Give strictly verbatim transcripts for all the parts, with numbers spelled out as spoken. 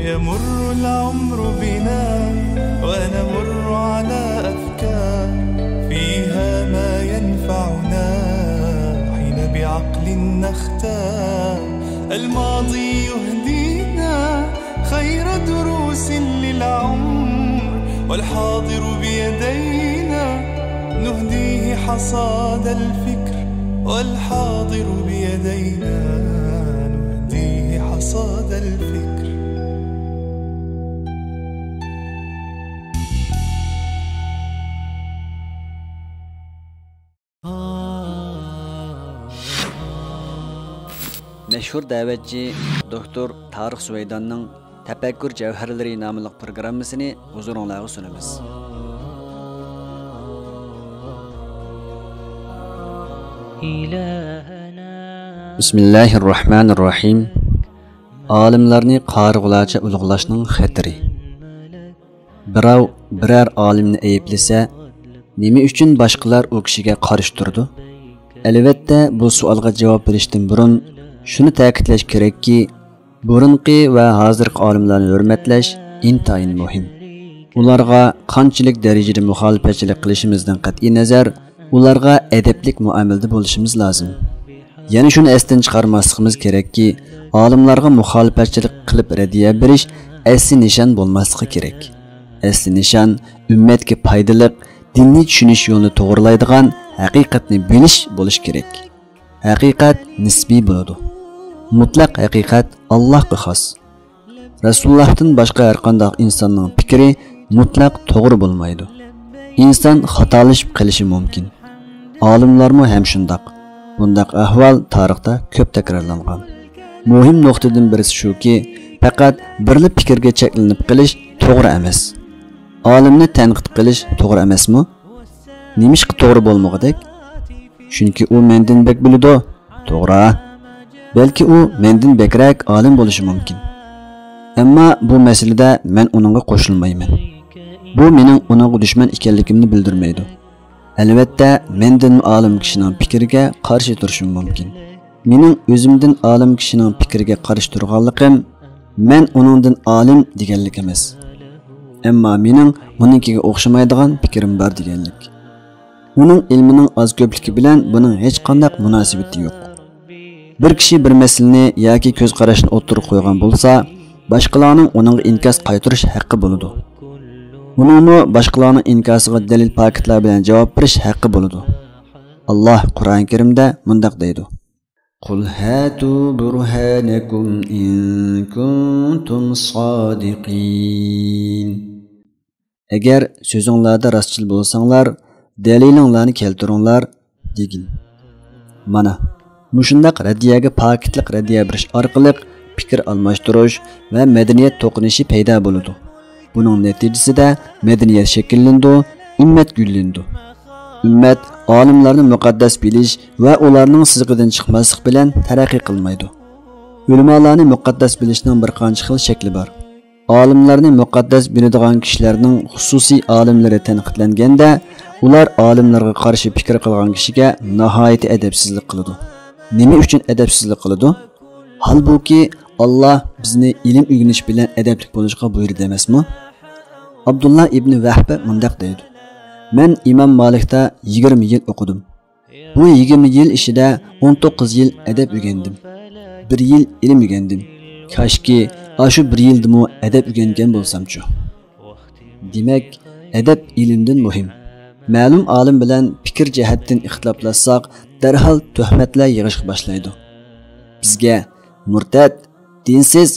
يمر العمر بنا ونمر على أفكار فيها ما ينفعنا حين بعقل نختار. الماضي يهدينا خير دروس للعمر، والحاضر بيدينا نهديه حصاد الفكر، والحاضر بيدينا نهديه حصاد الفكر. مەشھۇر دەۋەتچى دوكتور تارىق سۇۋەيداننىڭ تەپەككۇر جەۋھەرلىرى ناملىق پروگراممىسىنى ھۇزۇرۇڭلارغا سۇنىمىز. بىسمىللاھىررەھمانىررەھىم. ئالىملارنى قارىغۇلارچە ئۇلۇغلاشنىڭ خەتىرى. بىراۋ بىرەر ئالىمنى ئەيىبلىسە، نېمە ئۈچۈن باشقىلار ئۇ كىشىگە قارشى تۇرىدۇ؟ ئەلۋەتتە، بۇ سوئالغا جاۋاب بېرىشتىن بۇرۇن شۇنى تەكىتلەش كېرەككى، بۇرۇنقى ۋە ھازىرقى ئالىملارنى ھۆرمەتلەش ئىنتايىن مۇھىم. ئۇلارغا قانچىلىك دەرىجىدە مۇخالىپەتچىلىك قىلىشىمىزدىن قەتئىينەزەر، ئۇلارغا ئەدەپلىك مۇئامىلىدە بولۇشىمىز لازىم. يەنە شۇنى ئەستىن چىقارماسلىقىمىز كېرەككى، ئالىملارغا مۇخالىپەتچىلىك قىلىپ رەددىيە بېرىش ئەسلى نىشان بولماسلىقى كېرەك. ئەسلى نىشان ئۈممەتكە پايدىلىق، دىننى چۈشىنىش يولىنى توغرىلايدىغان ھەقىقەتنى بىلىش بولۇشى كېرەك. ھەقىقەت نىسبىي بولىدۇ. مۇتلەق ھەقىقەت ئاللاھقا خاس. رەسۇلۇللاھتىن باشقا ھەرقانداق ئىنساننىڭ پىكرى مۇتلەق توغرا بولمايدۇ. ئىنسان خاتالىشىپ قېلىشى مۇمكىن. ئالىملارمۇ ھەم شۇنداق. بۇنداق ئەھۋال تارىختا كۆپ تەكرارلانغان. مۇھىم نۇقتىدىن بىرسى شۇكى، پەقەت بىرلا پىكىرگە چەكلىنىپ قېلىش توغرا ئەمەس. ئالىمنى تەنقىد قىلىش توغرا ئەمەسمۇ؟ نېمىشقا توغرا بولمىغۇدەك؟ چۈنكى ئۇ مەندىن بەك بىلىدۇ. توغرا. بەلكى ئۇ مەندىن بەكرەك ئالىم بولۇشى مۇمكىن. ئەمما بۇ مەسىلىدە مەن ئۇنىڭغا قوشۇلمايمەن. بۇ مېنىڭ ئۇنىڭغا دۈشمەن ئىكەنلىكىمنى بىلدۈرمەيدۇ. ئەلۋەتتە، مەندىنمۇ ئالىم كىشىنىڭ پىكرىگە قارشى تۇرۇشۇم مۇمكىن. مېنىڭ ئۆزۈمدىن ئالىم كىشىنىڭ پىكرىگە قارشى تۇرغانلىقىم، مەن ئۇنىڭدىن ئالىم دېگەنلىك ئەمەس. ئەمما مېنىڭ ئۇنىڭكىگە ئوخشىمايدىغان پىكرىم بار دېگەنلىك. ئۇنىڭ ئىلمىنىڭ ئاز-كۆپلۈكى بىلەن بۇنىڭ ھېچقانداق مۇناسىۋىتى يوق. بىر كىشى بىر مەسىلىنى ياكى كۆز قاراشنى ئوتتۇرىغا قويغان بولسا، باشقىلارنىڭ ئۇنىڭغا ئىنكاس قايتۇرۇش ھەققى بولىدۇ. ئۇنىڭمۇ باشقىلارنىڭ ئىنكاسىغا دەلىل-پاكىتلار بىلەن جاۋاب بېرىش ھەققى بولىدۇ. ئاللاھ قۇرئان كەرىمدە مۇنداق دەيدۇ: قل هاتوا برهانكم إن كنتم صادقين. ئەگەر سۆزۈڭلاردا راستچىل بولساڭلار، دەلىلىڭلارنى كەلتۈرۈڭلار، دېگىن. مانا، مۇشۇنداق رەددىيەگە پاكىتلىق رەددىيە بېرىش ئارقىلىق پىكىر ئالماشتۇرۇش ۋە مەدەنىيەت توقۇنۇشى پەيدا بولىدۇ. بۇنىڭ نەتىجىسىدە مەدەنىيەت شەكىللىنىدۇ، ئۈممەت گۈللىنىدۇ. ئۈممەت ئالىملارنى مۇقەددەس بىلىش ۋە ئۇلارنىڭ سىزىقىدىن چىقماسلىق بىلەن تەرەققىي قىلمايدۇ. ئۆلىمالارنى مۇقەددەس بىلىشنىڭ بىر قانچە خىل شەكلى بار. ئالىملارنى مۇقەددەس بىلىدىغان كىشىلەرنىڭ خۇسۇسىي ئالىملىرى تەنقىدلەنگەندە، ئۇلار ئالىملارغا قارشى پىكىر قىلغان كىشىگە ناھايىتى ئەدەپسىزلىك قىلىدۇ. نېمە ئۈچۈن ئەدەپسىزلىك قىلىدۇ؟ ھالبۇكى، ئاللاھ بىزنى ئىلىم ئۆگىنىش بىلەن ئەدەپلىك بولۇشقا بۇيرۇدى ئەمەسمۇ؟ ئابدۇللا ئىبنى ۋەھبە مۇنداق دەيدۇ: مەن ئىمام مالىكتا يىگىرمە يىل ئوقۇدۇم. بۇ يىگىرمە يىل ئىچىدە ئون توققۇز يىل ئەدەپ ئۆگەندىم. بىر يىل ئىلىم ئۆگەندىم. كاشكى، ئاشۇ بىر يىلدىمۇ ئەدەپ ئۆگەنگەن بولسامچۇ؟ دېمەك، ئەدەپ ئىلىمدىن مۇھىم. مەلۇم ئالىم بىلەن پىكىر جەھەتتىن ئىختىلاپلاشساق، دەرھال تۆھمەتلەر يېغىشقا باشلايدۇ. بىزگە مۇرتەت، دىنسىز،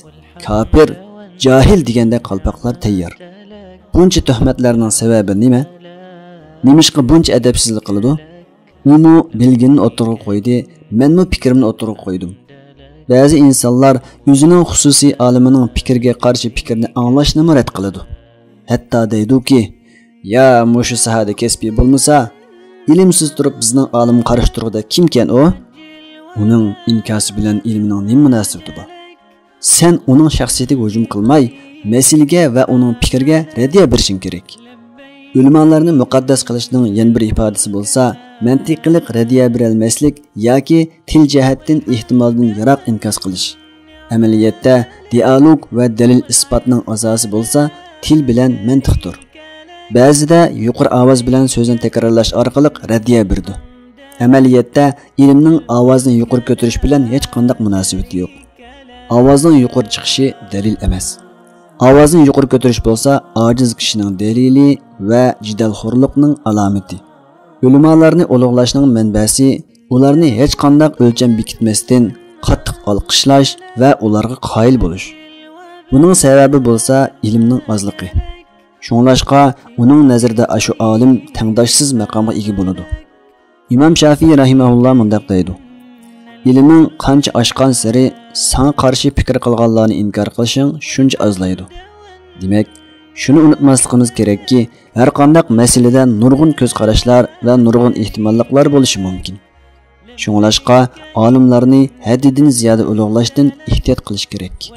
كاپىر، جاھىل دېگەندەك قالپاقلار تەييار. بۇنچە تۆھمەتلەرنىڭ سەۋەبى نېمە؟ نېمىشقا بۇنچە ئەدەپسىزلىك قىلىدۇ؟ ئۇمۇ بىلگىنىنى ئوتتۇرىغا قويدى، مەنمۇ پىكرىمنى ئوتتۇرىغا قويدۇم. بەزى ئىنسانلار ئۆزىنىڭ خۇسۇسىي ئالىمىنىڭ پىكرىگە قارشى پىكرىنى ئاڭلاشنىمۇ رەت قىلىدۇ. ھەتتا دەيدۇكى، يا مۇشۇ ساھەدە كەسپىي بولمىسا، ئىلىمسىز تۇرۇپ بىزنىڭ ئالىمغا قارشى تۇرغۇدەك كىمكەن ئۇ؟ ئۇنىڭ ئىنكاسى بىلەن ئىلمىنىڭ نېمە مۇناسىۋىتى بار؟ سەن ئۇنىڭ شەخسىيىتىگە ھۇجۇم قىلماي، مەسىلىگە ۋە ئۇنىڭ پىكرىگە رەددىيە بېرىشىڭ كېرەك. ئۆلىمالارنى مۇقەددەس قىلىشنىڭ يەنە بىر ئىپادىسى بولسا، مەنتىقىلىق رەددىيە بېرەلمەسلىك ياكى تىل جەھەتتىن ئېھتىمالدىن يىراق ئىنكاس قىلىش. ئەمەلىيەتتە دىئالوگ ۋە دەلىل-ئىسپاتنىڭ ئاساسى بولسا تىل بىلەن مەنتىقتۇر. بەزىدە يۇقىرى ئاۋاز بىلەن سۆزنى تەكرارلاش ئارقىلىق رەددىيە بېرىدۇ. ئەمەلىيەتتە ئىلىمنىڭ ئاۋازنى يۇقىرى كۆتۈرۈش بىلەن ھېچقانداق مۇناسىۋىتى يوق. ئاۋازنىڭ يۇقىرى چىقىشى دەلىل ئەمەس. ئاۋازنى يۇقىرى كۆتۈرۈش بولسا ئاجىز كىشىنىڭ دەلىلى ۋە جېدەلخورلۇقنىڭ ئالامىتى. ئۆلىمالارنى ئۇلۇغلاشنىڭ مەنبەسى ئۇلارنى ھېچقانداق ئۆلچەم بېكىتمەستىن قاتتىق ئالقىشلاش ۋە ئۇلارغا قايىل بولۇش. بۇنىڭ سەۋەبى بولسا ئىلىمنىڭ ئازلىقى. شۇڭلاشقا ئۇنىڭ نەزىرىدە ئاشۇ ئالىم تەڭداشسىز مەقامغا ئىگە بولىدۇ. ئىمام شافىي رەھىمەھۇللا مۇنداق دەيدۇ: «ئىلمىڭ قانچە ئاشقانسېرى ساڭا قارشى پىكىر قىلغانلارنى ئىنكار قىلىشىڭ شۇنچە ئازلايدۇ.» دېمەك، شۇنى ئۇنتۇماسلىقىمىز كېرەككى، ھەرقانداق مەسىلىدە نۇرغۇن كۆز قاراشلار ۋە نۇرغۇن ئېھتىماللىقلار بولۇشى مۇمكىن. شۇڭلاشقا ئالىملارنى ھەددىدىن زىيادە ئۇلۇغلاشتىن ئېھتىيات قىلىش كېرەك.